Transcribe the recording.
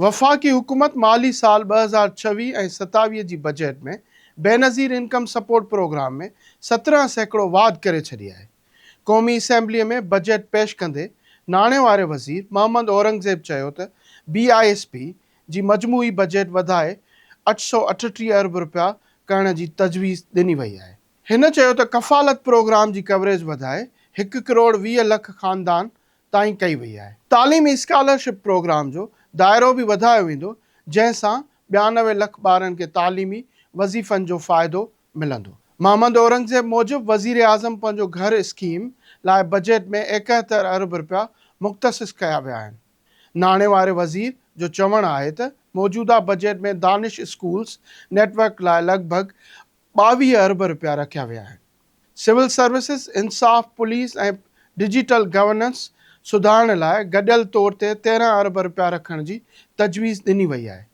وفاقي حڪومت مالي سال 2026 ۽ 27 جي budget ۾ Benazir income support program ۾ 17% واڌ ڪري ڇڏي آهي. قومي اسيمبلي ۾ بجيٽ پيش ڪندي ناڻي واري وزير محمد اورنگزيب چيو ته بي I S P جي مجموعي بجيٽ وڌائي 838 ارب رپيا ڪرڻ جي تجويز ڏني وئي آهي. هن چيو ته ڪفالت پروگرام جي ڪوريج وڌائي هڪ ڪروڙ 20 لک خاندان تائين ڪئي وئي آهي. تعليمي اسڪالرشپ پروگرام جو دائرو به وڌايو ويندو جنهن سان 92 لک ٻارن کي تعليمي وظيفن جو فائدو ملندو. محمد اورنگزيب موجب وزيراعظم پنهنجو گهر اسڪيم لاء بجيٽ ۾ 71 ارب رپيا مختصص ڪيا ويا آهن. ناڻي واري وزير جو چوڻ آهي ته موجوده بجيٽ ۾ دانش اسڪولز نيٽ ورڪ لاء لڳ ڀڳ 22 ارب رپيا رکيا ويا آهن. سول سروسز، انصاف، پوليس ۽ ڊجيٽل گورننس سڌارڻ لاء گڏيل طور تي 13 ارب رپيا رکڻ جي تجويز ڏني وئي آهي.